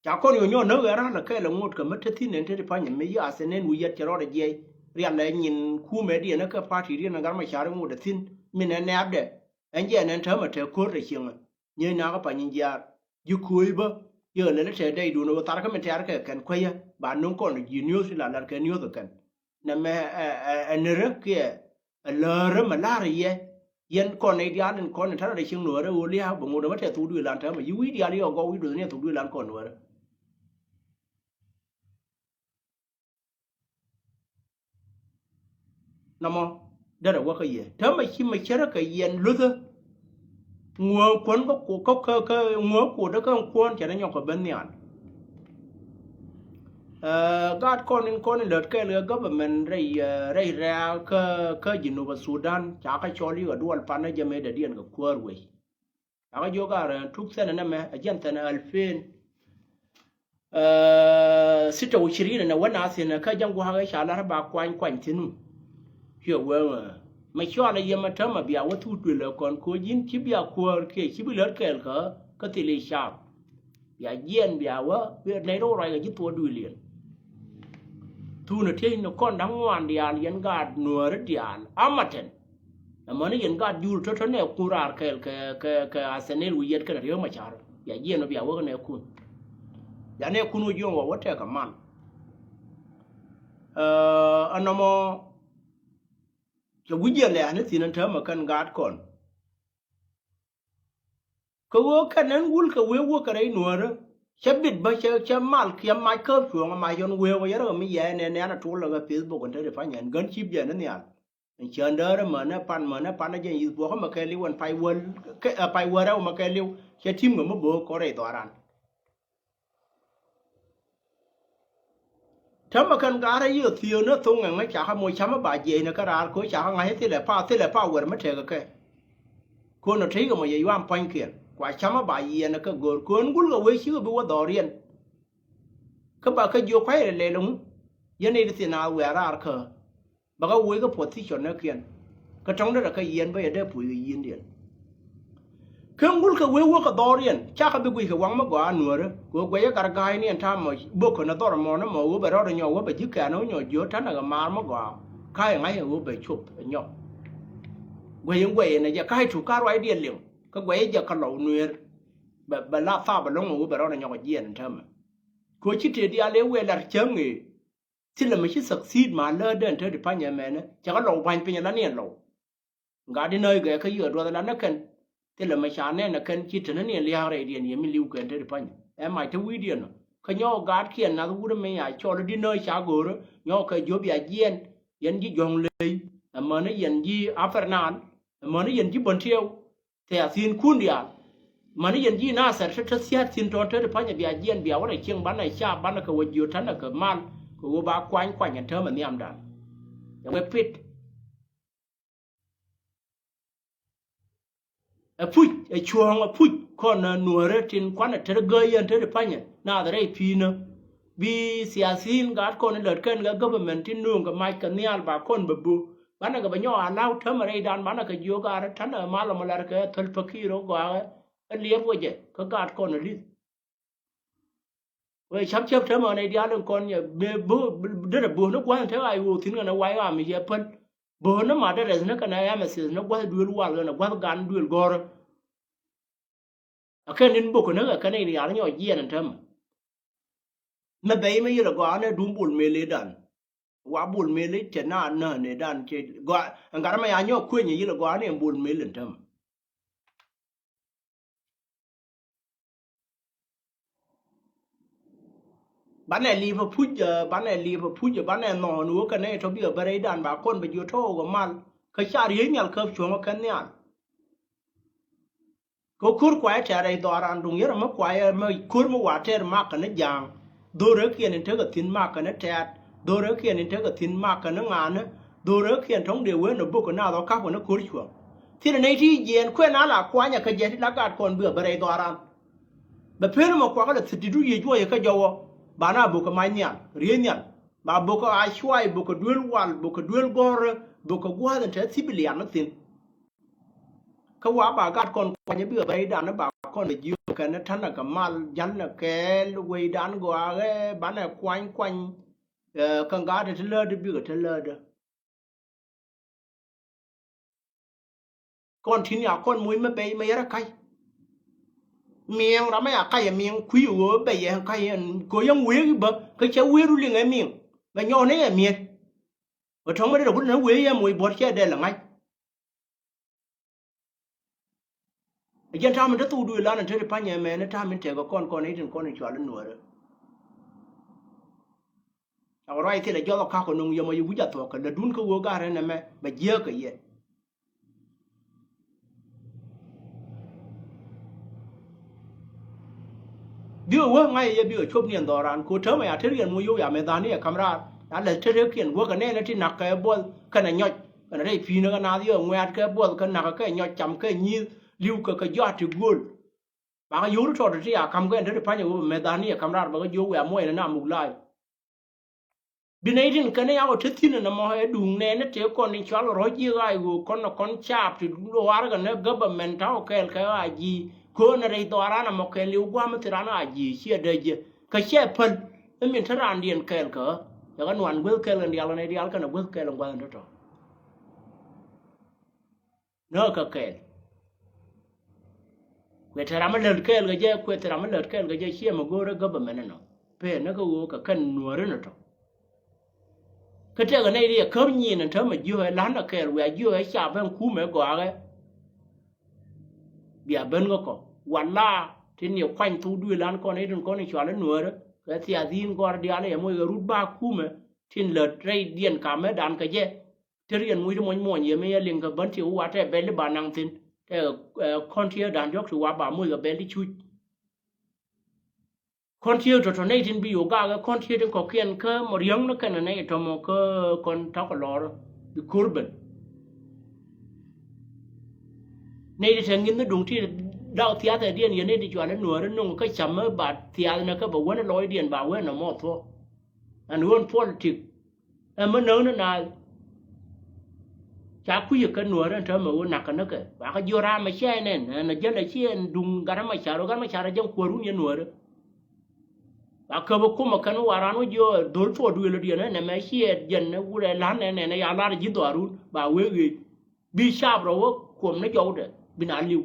Ca kɔn yɔ nyɔ näk ɛ ra̱l ɛ kɛɛl ɛ ŋot kɛ mä te thi̱n ɛn te ti pa̱ny ɛmɛ yi athɛ nɛn wi̱i̱ yɛt cɛ rɔɔdɛ jiɛc rial ɛ nyin kumɛ diɛn ɛ kɛ party diɛn ɛ Gat Macar ŋot ɛ thi̱n min ɛ nɛ̈pdɛ. Ɛn jɛ ɛn ɛn täämɛ te ko̱r te cieŋ ɛ nyieny nakä pa̱ny in jiaar ji̱ ko̱o̱c bä. Yɛ ɣä lɛl ɛ tɛɛt dɛydun ɛ ɣöö tharkä min tɛ̈r kɛ kɛn kuäyä ba no̱ŋ kɔn ji̱ news ti la la̱r kɛ news ɛ kɛn. Nɛmɛ ɛ ɛ ɛ närä kiɛ ɛ läärä mɛ la̱rä yɛ. Yɛn kɔn nɛy diaal in kɔn in ta̱rä rɛy cieŋ nuäärä ɣöö lia̱a̱ bɛ ŋot ɛmɛ tɛth thok duëëlan täämɛ yi wi̱i̱ diaal yɛ ɣɔw wi̱i̱ duɔth ni ɛ thok duëëlan kɔn nuäärä. Nɔmɔ derɛ wäkä yɛ täämɛ ci mɛ cärä kɛ yɛn luthä. Ŋuäk kuɔn kä kä kä ŋuäk kuɔt kä kuɔn cɛ rɛ nyɔk kɛ ben nhial. Ɛ, gaat kɔn in kɔn in lät kɛɛl kɛ government rɛy, ɛ, rɛy rɛ̈ɛ̈k kä, kä Jinub Sudan, ca kä cɔl i̱ kɛ duɔl pan ɛ jɛ mëë dee diɛn kɛ kuäär wei. Ca kä jiök a rɛn tuk thɛnɛ nɛmɛ, ɛ jɛn thɛnɛ alfen, ɛ, sita wa ishirin nɛ wä na thin kä jɛn gua̱a̱k ɛ ca lar ba kuany kuany thi̱n. Ciɛ wee ŋɛ. Mɛ cɔal ɛ yɛmɛ täämɛ bia wä thuk duël ɛ kɔn koc in ci bia kuäär kiɛ ci bi lät kɛɛl kä, kä thil i̱ cap. Bia jiɛn bia wä, bi nɛy rɔ ruac kɛ ji̱ thuɔɔk duëëliɛn. Thunɛ tiec ni kɔn da̱ŋ ŋuan diaal yɛn gaat nuääri diaal amatɛn. Amäni yɛn gaat jur tɔ̱tɔ̱ nɛ kun raar kɛɛl kɛ, kɛ, kɛ Athanil wi̱i̱ yɛt kɛnɛ Riek Machar. Bia jiɛn wä bia wä kɛ nɛ kun. Bia nɛ kun wä jiɔŋ wä wä tɛk kɛ mal. Ɛ, ɛnɔmɔ cɛ wi̱c jiɛn lɛ ni thi̱n ɛn täämɛ kɛn gaat kɔn. Kɛ ɣöö kɛn ɛn wul kɛ wee wä kɛ rɛy nuäärä. Cɛ bit bä cɛ, cɛ mal kiɛ mac kä cuɔ̱ɔ̱ŋ mac yɔn wee wä yɛrɛ mi yɛ nɛ nɛ an a tuɔl lɛ kɛ Facebook ɛn te ri pany ɛn gän cip jɛ ni nhial. Ɛn cä ndäärä mänä pan mänä pan a jɛ yi̱th buɔkä mɛ kɛ liw ɛn pay wäl kɛ, ɛ, pay wärä mɛ kɛ liw cɛ tim kɛ mi bo̱o̱k kɔn rɛy dhɔaran. Täämɛ kɛn gaarä yiëë thiëëk ni thoŋ ɛŋä cakɛ moc camä ba jiɛcnɛ kä raar ko̱ cakɛ ŋa̱c thilɛ pa thilɛ pa wɛr mi tɛkɛ kɛ. Ko̱n ɔ tëckɛ mɔ yɛ yuam pua̱nykiɛn kua camä ba yiɛnɛ kä go̱o̱r ko̱n gulkɛ wee cikɛ bi wä dhɔriɛn. Kä ba kä jiök kua̱c rɛ lɛl ɛŋu. Yɛn i̱ thin a wɛɛr raar kä. Bä kä woc kä position ni kiɛn. Kä tɔ̱ŋ derɛ kä yiɛn bä yɛ dee puc kɛ yiëndiɛn. Kä ŋul kɛ wee wä kɛ dhɔriɛn cakɛ bi guic kɛ waŋ mi gɔaa nuäärä kɛ ɣöö guɛcä gat ga̱a̱cniɛn ta̱a̱ mɔ bok kɛ ni dhɔr mɔ ni mɔ ɣöö bɛ rɔɔdɛ nyɔk ɣöö bɛ ji̱ kɛ̈n ɣöö nyɔk jiöt ta̱nɛ kɛ maar mi gɔaa. Ka̱a̱c ŋa̱c ɣöö bɛ cop ɛ nyɔk. Guɛc in guɛc in ɛ jɛ ka̱a̱c tuk ka̱a̱c ruacdiɛn liŋ kä guɛcä jɛ kɛ lɔw nuëër. Bɛ, bɛ la thap ɛlɔ̱ŋ ɣöö bɛ rɔɔdɛ nyɔk ɛ jiɛɛn in täämɛ. Kɛ ɣöö ci tëë diaal ëë wëë lar cäŋ ëë. Thilɛ mi ci succeed ma läätdä ɛn te ti panyɛ mɛnɛ cɛ kɛ lɔw ba̱ny piny ala niɛn lɔw. Ŋa̱t di nääc gɛ kä yiëë duɔth ala ni kɛn. Thilɛ mi ca nɛn ɛ kɛn ci te ni niɛn lia̱a̱k rɛydiɛn yɛ mi li̱w kɛn te ti panyɛ ɛ mac te wi̱i̱diɛn ɔ. Kä nyɔk gaatkiɛn nath wut mi a cɔl di nääc ca go̱o̱rä nyɔk kɛ jiöp ya jiɛɛn. Yɛn ji̱ juɔ̱ŋ ley ɛmäni yɛn ji̱ Apɛr Naal ɛmäni yɛn ji̱ Bäntiɛw. Thɛɛ a thi̱n kun diaal. Mani yɛn ji̱ Nathɛr te te thia̱a̱t thi̱n tɔ̱ te ti panyɛ bia jiɛn bia wä rɛ cieŋ banɛ ca banɛ kɛ wä jiö tanɛ kɛ mal kɛ ɣöö ba kuany kuany ɛn täämɛ nhiamdan. Ɛ wee pit. Ɛ puc ɛ cuɔ̱ɔ̱ŋ ɛ puc kɔn ɛ nuäärä tin kuanɛ te ti gäi yɛn te ti panyɛ Nathɛr rɛy pi̱i̱nä. Bi thiathi̱n gaat kɔn ilät kɛn kɛ government tin nööŋ kɛ mac kɛ nhial ba kɔn bɛ bö. Banɛ kɛ bɛ nyɔk a la̱w täämɛ rɛydan banɛ kɛ jiök a rɛ ta̱nɛ mal ɔmɔ lar kɛ thäl pakiir ɔ gɔaaɛ. Ɛ liɛp wecɛ kä gaat kɔn ɛ li̱th. Wee ca̱p cäp täämɛ ɣän ɛ diaal in kɔn yɛ mëë bö derɛ bööni gua̱th in te ɣac ɣöö thi̱n ɣän ɛ wac ɣam yɛ päl. Bööni ma derɛ thi̱n kɛn ɛ ɛmɛ thieth ni gua̱th duëël wal ɣän ɛ gua̱th gan duëël gɔ̱rä. Ɛ kɛn in bök kɛ näk ɛ kɛn in riaal nyɔk jiɛɛn in täämɛ. Mɛ bɛy mɛ yɛl ɛ gɔaa ni duŋ bol mëë lëëdan. Wa bol mëë lëë cɛ na nä nëëdan cɛ gɔaa ɛn gat mɛ ya nyɔk kueny ɛ yɛl ɛ gɔaa ni ɛn bol mëë lëë täämɛ. Banɛ li̱i̱p ɛ puc ɛ banɛ li̱i̱p ɛ puc ɛ banɛ nhɔɔn wä kɛ nɛy tɔ bikɛ bä rɛydan ba kɔn bɛ jiö tɔɔk ɛ mal. Kä ca riey nhial käp cuɔ̱ŋ ɛ kɛn nhial. Kɛ ko̱r kuayɛ tɛ̈r rɛy dhɔaaran duŋ yɛn rɛ mi kuayɛ mi ko̱r mi wa tɛr makä ni ja̱a̱ŋ. Dhorɛ kiɛn in tekɛ thi̱n makä ni tɛ̈t. Dhorɛ kiɛn in tekɛ thi̱n makä ni ŋa̱a̱ni. Dhorɛ kiɛn tɔ̱ŋ dee wen ni bok kɛ naath ɔ ka̱pkɛ ni ko̱r cuɔ̱ŋ. Thilɛ nɛy ti jiɛɛn kuɛn a la kuanyɛ kä jɛ ti la gat kɔn bikɛ bä rɛy dhɔaaran. Bɛ pen mɔ kuakä lɛ thi̱ti̱t du yiëë juɔyɛ kä jɔwɔ. Banɛ a bok kɛ mac nhial riey nhial. Ba bok kɛ a cuay bok kɛ duel wal bok kɛ duel gɔ̱rä bok kɛ gua̱a̱th in te thi̱p lian ni thi̱n. Kä wa ba gat kɔn kuanyɛ bikɛ bɛydan ba kɔn jiök kɛn tanɛ kɛ mal jalnɛ kɛɛl wecdan gɔaaɛ banɛ kuany kuany. Ɛ, kä gat ti läätdä bikɛ ti läätdä. Kɔn tin ya kɔn moc mɛ bɛy mɛ yɛrɛ kac. Miɛŋ ram mɛ ya kac ɛ miɛŋ kui̱ ɣöö bɛ yɛ kac ɛn kɛ yɛn wëëk bä kä cɛ wëëru liŋ ɛ miɛŋ. Bɛ nyɔk ni ɛ miɛt. Bɛ tɔ̱ŋ mɛ dee rɛ wut ni wëëk yɛ moc buɔ̱t cɛ dɛl ɛ ŋa̱c. Ɛ jɛn ta̱a̱ min te thok duëël an in te ti panyɛ mɛn in ta̱a̱ min tekɛ kɔn kɔn i̱ tin kɔn in cual in nuäärä. Cakɔ ruac thilɛ jɔth ɔ ka̱k kɔ no̱ŋ yɛmɔ yɛ wi̱c a thuɔ̱k kɛ lätdun kä ɣöö ga̱r ɛn ɛmɛ bɛ jiääk kɛ yɛ. Bikɛ wä ŋa̱c yɛ bikɛ cop ni ɛn dhɔran ko täämɛ ya te riɛn mu yio̱w ya mɛ dhani ɛ kam raar. Ya lɛ te rek kiɛn wä kɛ nɛɛnɛ ti nak kɛ buɔth kɛnɛ nyɔc kɛnɛ rɛy pi̱i̱nä kɛ naath yɛ ŋuɛ̈t kɛ buɔth kɛ nak kɛ nyɔc cam kɛ nyi̱i̱th li̱w kɛ kɛ jɔat ti guöl. Bakɛ yio̱w ti tɔt ti ya kam kɛ ɛn te ti pa̱nyɛ wä mɛ dhani ɛ kam raar bakɛ jiök wɛ a muɔcnɛ na muk la̱a̱c. Bi nɛy tin kɛn ni yakɔ te thi̱n ɛn ɛmɔ ɛ duŋ nɛɛni tëë kɔn in cual rɔ̱c ji̱ ɣaac ɣöö kɔn ɛ kɔn caap ti luaarkɛ ni government ta̱wä kɛɛl kɛ ɣaac ji̱ köönɛ rɛy dhɔaran ɛmɔ kɛɛl i̱ gua̱a̱m thiran ɣaac ji̱ ciɛ dee jiɛ kɛ ciɛ päl. I̱ min te raandiɛn kɛɛl kɛ ɣä cɛ kɛ nuan guäth kɛɛl kɛn diaal kɛn diaal kɛn ɛ guäth kɛɛl in gua̱th in tɔ̱tɔ̱. Näk kɛ kɛɛl. Kuɛ te ram mi lät kɛɛl kɛ jɛ, kuɛ te ram mi lät kɛɛl kɛ jɛ ciɛ mi go̱o̱rä government inɔ. Pee näk kɛ ɣöö kɛ kɛn nuääri ni tɔ. Kä tɛkɛ nɛy ti yɛ käp nyin in täämɛ jiökɛ la̱n ɛ kɛɛl wiaa jiökɛ ca ben kumɛ gɔakɛ. Bia ben kä kɔ wala tin yɛ kuany thok duëë lan kɔn i̱ tin kɔn i̱ cual i̱ nuäärä kɛ thiathiin gɔ̱a̱r diaal i̱ yɛ moc kɛ rut ba kumɛ tin lät rɛydiɛn kamɛ dan kɛ jɛ. Te riɛn muc ti muɔ̱ny muɔ̱ny yɛ mi yɛ liŋ kɛ bän ti wä watɛ bɛl i̱ ba naŋ thi̱n tɛ kɔn tiee dan diɔ̱k ti wa ba muc kɛ bɛl i̱ cuc. Kɔn tiee tɔ̱tɔ̱ nɛy tin bi yo̱o̱ gakɛ kɔn tiee tin kɔ̱kiɛn kä mɔ riäŋ ni kɛn nɛy tɔmɔ kä kɔn ta̱kɔ lɔr bi ko̱r ben. Nɛy ti te ŋi̱n ni duŋ ti dak thiathɛ diɛn yɛ nɛy ti cual i̱ nuääri nuŋ kä camä ba thiath nɛ kä bɛ wen lɔcdiɛn ba wen nɔmɔ thuɔ̱k. Ɛn ɣöö politik ɛmɛ näk ni naath. Ca kui̱c ɛ kɛ nuäärä ɛn täämɛ ɣöö nakä ni kɛ bakɛ jiök raam ɛ ciɛ ɛn ɛn ɛn ɛ jɛn ɛ ciɛ ɛn duŋ gat ɛmɛ car ɣöö gat ɛmɛ car ɛ jɛn kuäärun yɛ nuäärä. Ba käp ɛ kumɛ kɛn waran wä jiök ɛ dho̱l thuɔɔk duëël ɛ diɛn ɛn ɛmɛ ciɛ jɛn ɛ wurɛ la̱n ɛn ɛn ɛ ya lar ɛ ji̱ dhɔaarun ba wee ɣeec. Bi caap rɔ wä kuɔm ni jɔwdɛ bi na li̱w.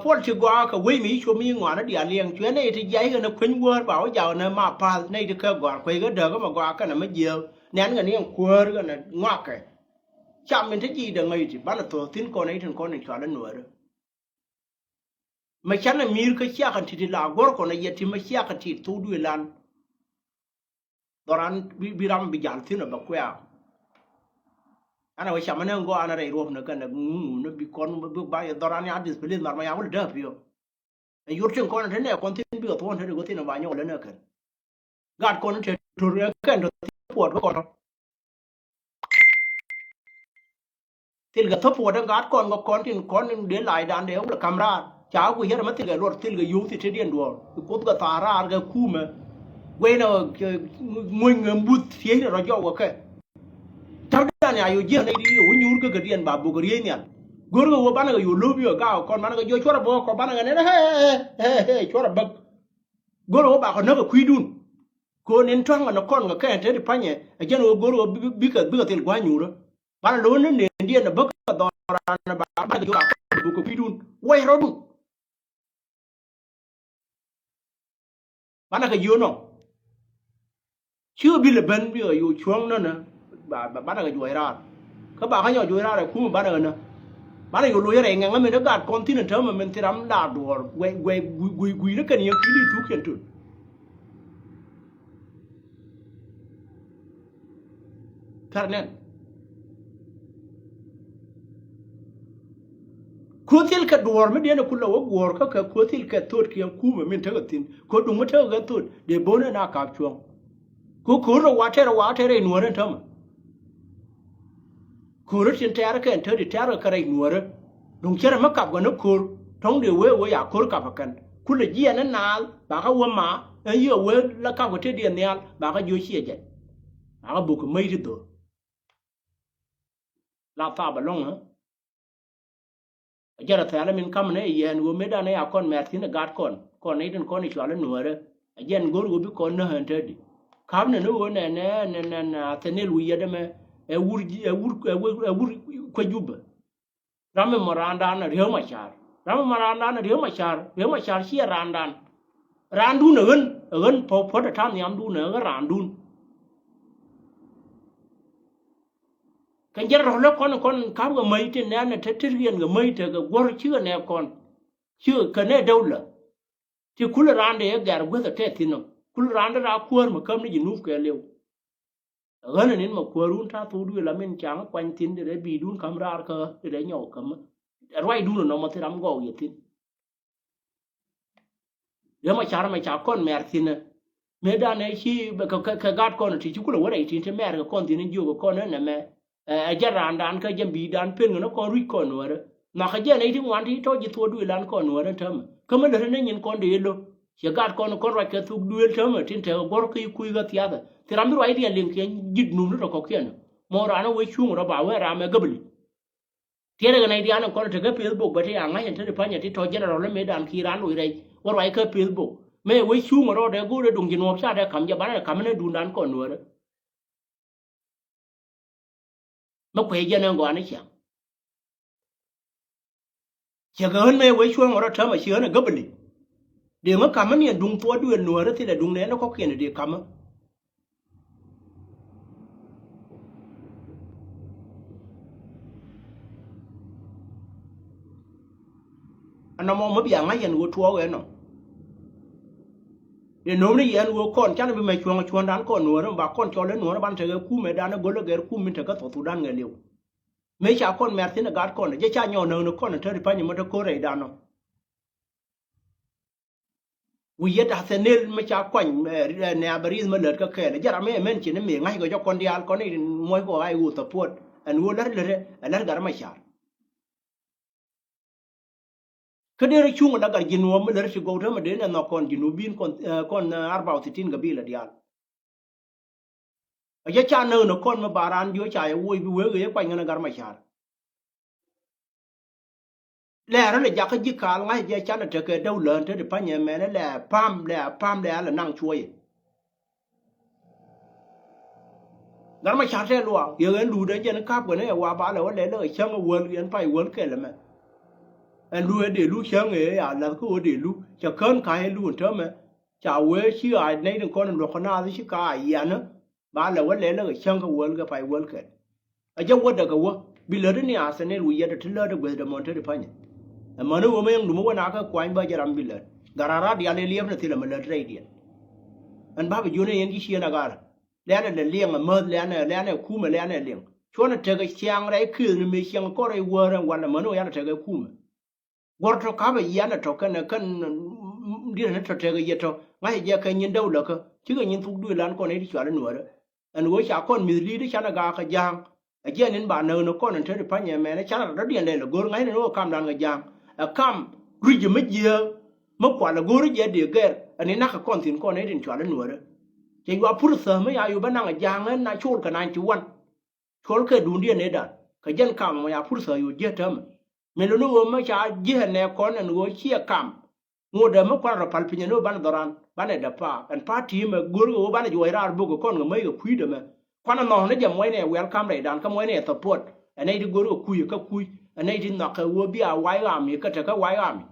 Puɔl ti gɔaa kɛ wec mi ci cuɔp mi ŋuan ni diaal liɛŋ cuɛ nɛy ti jiac kɛn kueny wäär ba wä jak ni ma pa̱th nɛy ti kɛ gɔaa kuec kɛ dääk kä mɛ gɔaa kɛn mɛ jiääk nɛn kɛ ni ɛn kuäär kɛn ŋuakɛ. Cam min te ji̱ dee ŋäc ti banɛ thok thi̱n kɔn nɛy tin kɔn in cual in nuäärä. Mɛ canɛ mi̱i̱r kä ciakän ti ti la guɔ̱r kɔn a yɛ ti mɛ ciakän ti thok duëë lan. Dhɔran bi, bi ram bi jal thi̱n ɔ bɛ kuɛ̈ɛ̈. An a wee cam ɛn ɛn gɔaa ɛn a rɛy ruɔ̱p ni kɛn ɛ ŋuŋ ni bi kɔn bi ba yɛ dhɔran ya discipline mar ma ya wul dääp yɔ. Ɛ yur tin kɔn te nɛ kɔn thi̱n bikɛ thuɔ̱ɔ̱n te ri wä thi̱n ɛ ba nyɔk lɛ nɛ kɛn. Gat kɔn te to̱r ɛ kɛn tɔ thi̱n puɔt bä kɔn. Thilkɛ thop puɔt in gaat kɔn kɛ kɔn tin kɔn in dee lacdan dee wul kam raar ca ku yɛr mɛ thilkɛ luɔr thilkɛ yio̱w thi tetdiɛn duɔ̱ɔ̱r i kuoth kɛ thaar raar kɛ kumɛ. Guɛy nɛ ŋuny ŋɛ mbuth thiec rɔ jɔw kɛ kɛ. Ta̱rdan ya yo̱ jiɛn nɛy di yo̱ wä nyuur kä kädiɛn ba bok riey nhial. Go̱rkɛ wä banɛ kɛ yo̱ lo̱p yɔ gaak kɔn banɛ kɛ jiɔ cuɔrɛ bäk kɔ banɛ kɛ nɛn hɛ hɛ hɛ cuɔrɛ bäk. Go̱rkɛ wä bakɔ näk kɛ kui̱dun. Ko̱n in tɔ̱a̱ŋ ɛn kɔn kɛ kɛn te ti panyɛ ɛ jɛn ɣöö go̱r ɣöö bikɛ bikɛ thil gua̱a̱c nyuurä. Banɛ lo̱n ni neen diɛn ɛ bäk kɛ dhɔran ɛ ba banɛ kɛ jiök a kɔn buk kɛ kui̱dun wɛc rɔ̱dun. Banɛ kɛ jiök nɔ. Ci ɣä bi lɛ ben bi ɣä yo̱o̱ cuäŋ nänä. Ba ba banɛ kɛ juɔc raar. Kä ba kä nyɔk juɔc raar ɛ kumɛ banɛ ɣä nä. Banɛ yo̱o̱ lo̱c rɛy ŋɛŋä min ɛ gat kɔn thi̱n ɛ täämɛ min thil ram la duɔ̱ɔ̱r guɛy guɛy gui̱ gui̱ gui̱ ni kɛn yɛn ki̱n i̱ thuk cɛn tön. Thar nɛn. Kuoth thil kɛ duɔ̱ɔ̱r mi diɛn ɛ kulɛ wä guɔ̱ɔ̱r kä kɛ kuoth thil kɛ tho̱o̱t kiɛn kumɛ min tekɛ thi̱n. Ko̱ duŋ mi tekɛ kɛ tho̱o̱t dee bo̱o̱n ɛn a ka̱p cuɔ̱ŋ. Ko̱ ko̱o̱r rɔ wa tɛr wa tɛr rɛy nuɔ̱ɔ̱r ɛn täämɛ. Ko̱o̱r tin tɛ̈r kɛn te ti tɛ̈r kɛ rɛy nuɔ̱ɔ̱rä. Duŋ cärɛ mi kap kɛ ni ko̱o̱r tɔ̱ŋ dee wee wee ya ko̱o̱r kap kɛ kɛn kulɛ jiɛn ni naath bakä wä ma ɛn yiëë wee la kap kɛ te diɛn nhial bakä jiö ciɛ jɛn. Bakä buk kɛ mäc ti dho̱r. La thap ɛlɔ̱ŋ ɛ. Ɛ jɛn rɔ thɛ̈ɛ̈l min ka̱m ni yɛn ɣöö mëëdan ɛ ya kɔn mɛr thi̱n ɛ gat kɔn kɔn nɛy tin kɔn i̱ cual i̱ nuäärä. Ɛ jɛn go̱r ɣöö bi kɔn näk ɛn te di ka̱m ni ni ɣöö nɛn nɛn nɛn nɛn athɛnil wi̱i̱ yɛt ɛmɛ. Ɛ wur ji̱ ɛ wur ɛ wur ɛ wur kuec Jubɛ. Ram ɛmɔ raandan ɛ Riek Macar. Ram ɛmɔ raandan ɛ Riek Macar. Riek Macar ciɛ raandan. Raandun ɛ ɣän ɛ ɣän puɔ̱t ɛ ta̱a̱ nhiamdun ɛ ɣän raandun. Kɛ jɛn rɔ̱ lä kɔn kɔn ka̱p kɛ mäc ti nɛn ɛ te te riɛn kɛ mäc tekɛ guɔ̱r cikɛ nɛ kɔn. Cikɛ kɛ nɛ däwlä. Ti kulɛ raan dee ɛ gɛr guäth ɛ tɛth thi̱n ɔ kulɛ raan dee raa kuäär mi käm ni ji̱ nup kɛɛliw. Ɣän ɛ ni̱n mɛ kuäärun ta̱a̱ thok duëël la min ca̱ŋ kuany thi̱n, dee rɛ bi̱i̱dun ka̱m raar kä dee rɛ nyɔk käm. Ɛ ruacdun ɛ nɔmɔ thi̱n ram gɔɔk yɛ thi̱n. Riek Machar mɛ ca kɔn mɛr thi̱n ɛ. Mëëdan ɛ ci bɛ kɛ, kɛ, kɛ gaat kɔn ti ci kulɛ wä rɛy tin ti mɛr kɛ kɔn thi̱n jiök kɛ kɔn ɛ nɛmɛ. Ɛ, ɛ jɛn raandan kä jɛn bi̱i̱dan pen kɛ ni kɔn rui̱c kɔn nuäärä. Nhɔakɛ jɛn ɛ ti ŋuan ti tɔ̱ ji̱ thuɔɔk duëël an kɔn nuäärä täämɛ. Kä mi lät ni nyin kɔn dee lo̱. Ciɛ gaat kɔn kɔn ruac kɛ thuk duëël täämɛ tin tekɛ guɔ̱r kä i̱ kui̱ kä thiathɛ. Thil ram bi ruacdiɛn liŋ kiɛ ji̱t num ni tɔ kɔ̱kiɛn. Mɔ raan ɛ wee cuŋ rɔ ba wee ram ɛ gäbli. Tiɛɛrɛ kɛ nɛy diaal in kɔn tekɛ Facebook bɛ ti a ŋa̱c in te ti pa̱nyɛ ti tɔ̱ general mëëdan ki raan loc rɛy wä ruac kä Facebook. Mëë wec cuŋ rɔɔdɛ go̱o̱rɛ duŋ ji̱ nuɔɔp ca dee ka̱m jɛ banɛ ka̱m in ɛ duundan kɔn nuäärä. Mä kuɛ jɛn ɛn gɔaa ni ciaŋ. Ciɛ kɛ ɣän mëë wec cuɔ̱ɔ̱ŋ rɔ täämɛ ci ɣän ɛ gäbäli. Dee ŋä ka̱mä ni ɛn duŋ thuɔɔk duëël nuäärä thilɛ duŋ nɛɛni kɔ̱kiɛn dee ka̱mä. Ɛn nɔmɔ mi bia ŋa̱c ɛn ɣöö tuɔɔk ɛnɔ. Dee no̱o̱m ni yɛn ɣöö kɔn canɛ bi mɛ cuɔ̱ŋ cuɔ̱ndan kɔn nuäärä mi ba kɔn cɔl ɛ nuäärä ban tekɛ kumɛ dan ɛ go̱l ɛ gɛr kum min tekɛ thuɔ̱k thuɔ̱kdan ŋɛ liw. Mëë ca kɔn mɛr thi̱n ɛ gaat kɔn ɛ jɛ ca nyɔk näk ni kɔn ɛ te ri pa̱ny ɛmɔ te ko̱r rɛydan ɔ. Wi̱i̱ yet Athanel mi ca kuany, eh, nɛ abɛ ri̱th mi lät kä kɛɛl. Jɛ ram mi ɛ mɛn ci ni mi ŋa̱c kɛ jɔk kɔn diaal kɔn i̱ muɔ̱c kɔ ɣa̱c ɣöö thapuɔt. Ɛn ɣöö lät lät ɛ lät gat mi car. Kä dee rɔ cuŋ la gat ji̱ nuɔɔm mi lät ti gɔw te mi dee nɛ nhɔk kɔn ji̱ nuɔɔm bi̱i̱n kɔn, eh, kɔn, eh, arba u thitin gabila diaal. A jɛ ca näk ni kɔn mi ba raan jiɔ ca yɛ woc bi wee ɣöö yɛ kuany ŋän a gat mi car. Lɛ rɔ lɛ jakä ji̱ kaal ŋa̱c jɛ canɛ tekɛ däw lään te ti pa̱nyɛ mɛnɛ lɛ pam lɛ pam lɛ alɛ naŋ cuɔyɛ. Gat ma car tɛ luaak yɛ ɣän luut ɛ jɛn ka̱p kɛn ɛ wa ba lɛ wä lɛ lɛ cäŋ ɛ wäl yɛn pay wäl kɛl ɛmɛ. Ɛn lu ɛ dee lu cäŋ ɛ ya lath kä ɣöö dee lu cɛ kään ka̱c ɛ lu ɛn täämɛ. Ca wee ci ɣaac nɛy tin kɔn in luɔ̱k kɛ naath ci ka a yianä. Ba lɛ wä lɛ lɛ kɛ cäŋ kä wäl kɛ pay wäl kɛl. A jɛ wädɛ kɛ wä bi lätdä ni Athanel wi̱i̱ yɛt ɛ ti lätdä guethdɛ mɔn te ti pa̱nyɛ. Ɛmɛni ɣöö mɛ yɛn lumä wä na kɛ kuany bä jɛ ram bi lät. Gat ran rat diaal ɛ liɛpnɛ thilɛ mɛ lät rɛydiɛn. Ɛn ba bi jiön ɛ yɛn ci cieen a gat. Lɛnɛ lɛ liɛŋ ɛ mäth lɛnɛ lɛnɛ kumɛ lɛnɛ liɛŋ. Cuɔnɛ tekɛ ciaŋ rɛy kieth ni mëë ciaŋ kɔn rɛy wäär ɛn walɛ mäni ɣöö yanɛ tekɛ kumɛ. Guɔ̱r tɔ ka̱pɛ yianɛ tɔ kɛnɛ kɛn diɛn ni tɔ tekɛ yɛ tɔ ŋa̱cɛ jɛ kɛ nyin däw läkä cikɛ nyin thuk duëël an kɔn i̱ ti cual i̱ nuäärä. Ɛn ɣöö ca kɔn mi̱th li̱i̱t i̱ canɛ gaak kɛ ja̱a̱ŋ. Ɛ jiɛn in ba näk ni kɔn in te ti pa̱nyɛ mɛn i̱ canɛ rɔ̱diɛn lɛl ɛ go̱r ŋa̱cni ni ɣöö kamdan kɛ ja̱a̱ŋ. Ɛ kam rui̱c mi jiääk mi kual ɛ go̱r i̱ jɛ dee gɛr ɛn in na̱k kɛ kɔn thi̱n kɔn i̱ tin cual i̱ nuäärä. Cɛ yua pur thäm i̱ ya yop bä naŋ ɛ ja̱a̱ŋ ɛn na col kɛ ninety one. Cuɔl kɛ duundiɛn ëëdan kɛ jɛn kam mɔ ya purtha yo̱o̱ ji̱ täämɛ. Min luni ɣöö mä ca ji̱ ɛ nɛ kɔn ɛn ɣöö ciɛ kam. Ŋot ɛ mä kuan rɔ pal piny ɛn ɣöö banɛ dhɔran banɛ däp paak ɛn pa̱a̱t ti̱i̱mɛ go̱r kɛ ɣöö banɛ juɔc raar bök kɛ kɔn kɛ mäc kɛ kui̱dɛ mɛ. Kuan ɛ nhɔk ni jɛ muɔcnɛ ɛ welcome rɛydan kä muɔcnɛ ɛ support ɛ nɛy ti go̱r kɛ kui̱ ɛ kä kui̱ ɛ nɛy ti nhɔk kɛ ɣöö bia wac ɣam i̱ kä tekä wac ɣam i̱.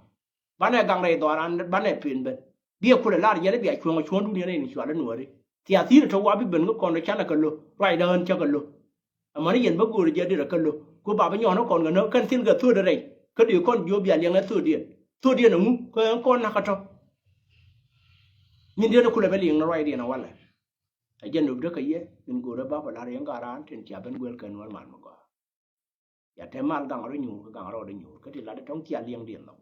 Banɛ gaŋ rɛy dhɔran banɛ pen ben. Biɛ kulɛ lar yɛn i̱ bia cuɔ̱ŋ cuɔ̱ŋdun yɛn in cual i̱ nuääri. Thiathi̱n tɔ̱ wa bi ben kä kɔn rɔ canɛ kɛ lo̱ ruacdä ɣän cä kɛ lo̱. Amäni yɛn bä göörä jɛ dirɛ kɛ lo̱ ku ba bi nyɔɔn ɛ kɔn kɛ nä kɛn thi̱n kɛ thöödɛ rɛy kä dee kɔn jiöp bia liɛŋ ɛ thöödiɛn. Thöödiɛn ɛŋu kä ɣän kɔn na̱kä tɔ̱. Nyin diɛn ɛ kulɛ bɛ liɛŋ ni ruacdiɛn ɛ walɛ. Ɛ jɛ nöpdä kɛ yɛ min göörä bapɛ lar yɛn gat raan tin cia ben guel kɛ nuɔ̱ɔ̱r mal mi gɔaa. Ya te mal gaŋ rɔ nyuur kä gaŋ rɔ dee nyuur kä ti lat tɔŋ cia liɛŋ diɛn nhɔk.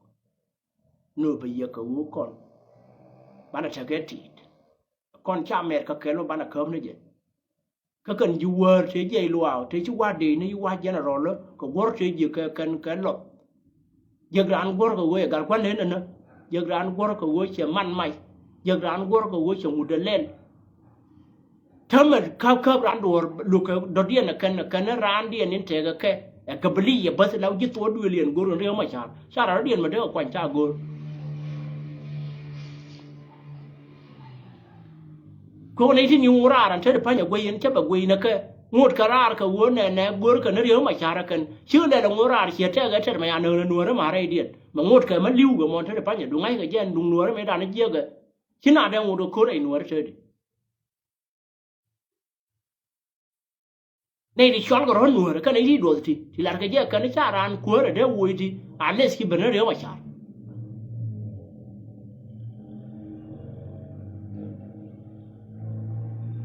Nööpɛ yɛ kɛ ɣöö kɔn banɛ tekɛ ti̱i̱t kɔn ca mɛr kä kɛl mi banɛ käp ni jɛ. Kä kɛn ji̱ wäär te jiɛc luaak te ci wa̱a̱ dee ni wa̱a̱ jɛn rɔl kɛ guɔ̱r te ji̱ kɛ kɛn kɛ lɔth. Jiäk raan guɔ̱r kɛ ɣöö cɛ gal kua̱n len ɛnä. Jiäk raan guɔ̱r kɛ ɣöö cɛ man mac. Jiäk raan guɔ̱r kɛ ɣöö cɛ ŋut ɛ lɛl. Tämɛ käp käp raan duɔ̱ɔ̱r lukɛ dɔ̱diɛn ɛ kɛn ɛ kɛn raandiɛn in tɛkɛ kɛ ɛ gabiliyɛ bäth la ji̱ thuɔɔk duëëliɛn go̱r in riek ma ca̱a̱r ca raan dɔ̱diɛn mɛ dee kɛ kuany ca go̱r. Kɛ ɣöö nɛy ti ni ŋuur raar an te ti pa̱ny ɛ guey in cä bɛ guey nɛ kɛ ŋot kɛ raar kɛ ɣöö nɛ nɛ go̱r kɛ ni riek ma ca̱a̱r ɛ kɛn ci lɛl ɛ ŋuur raar ciɛ tɛk ɛ tɛt mɛ ya nöör ɛ nuäärä ma rɛydiɛn mɛ ŋot kɛ mɛ li̱w kɛ mɔn te ti pa̱ny ɛ duŋ ŋa̱ckɛ jɛ ɛn duŋ nuäärä mɛ dan jiɛkɛ. Ci na dee ŋot kɛ ko̱r rɛy nuäärä te di. Nɛy ti cɔal kɛ rɔ̱ nuäärä kä nɛy ti duɔth ti ti lat kɛ jɛ kɛn ca raan kuäärä dee woc ti a leth ci ben ni riek ma ca̱a̱r.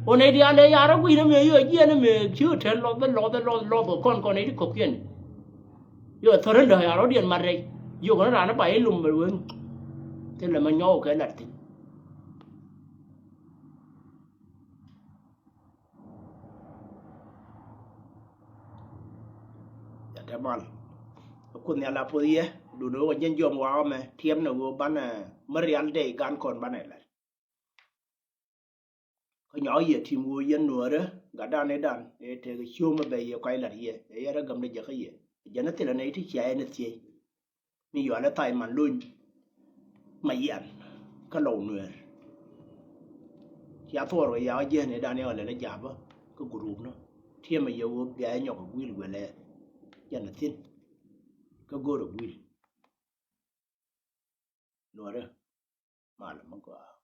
Ɣän nɛy diaal ëë ya̱r ɛ gui̱n ɛmɛ yio̱ jiɛn ɛmɛ ci kɛ tɛl lɔth bä lɔth bä lɔth bä kɔn kɔn nɛy ti kɔ̱kiɛn. Yio̱ thärändä ya̱r rɔ̱diɛn mat rɛy. Yio̱ kɔn raan ɛ ba i̱ lum bɛ wen. Thilɛ mɛ nyɔk kɛ lat thi̱n. Yɛn te mal. Kuoth Nhial a puɔth yɛ, duundɛ ɣöö kɛ jɛn jiɔam wa̱a̱ ɣɔmɛ, tiɛm ni ɣöö banɛ, eh, mi rial dɛy gan kɔn banɛ lat. Kä nyɔk yɛ tim ɣöö yɛn Nuäärä, gatdan ëëdan, ëë tekɛ ciöm ɛ bɛ yɛ kɔc lat yɛ, ëë yɛn rɔ gämdɛ jɛ kä yɛ. Jɛn ɛ thilɛ nɛy ti cia yɛn ɛ thiec. Mi yɔal ɛ Thayman Lony Mayian kä Lɔw Nuɛɛr. Cia thuɔɔr kɛ yaw jiɛn ëëdan yɛ ɣä lɛl ɛ japä kä group ni. Tiɛmɛ yɛ ɣöö bia yɛ nyɔk kɛ guil guɛlɛ. Jɛn ɛ thi̱n. Kä go̱o̱rɛ guil. Nuäärä. Mal mi gɔaa.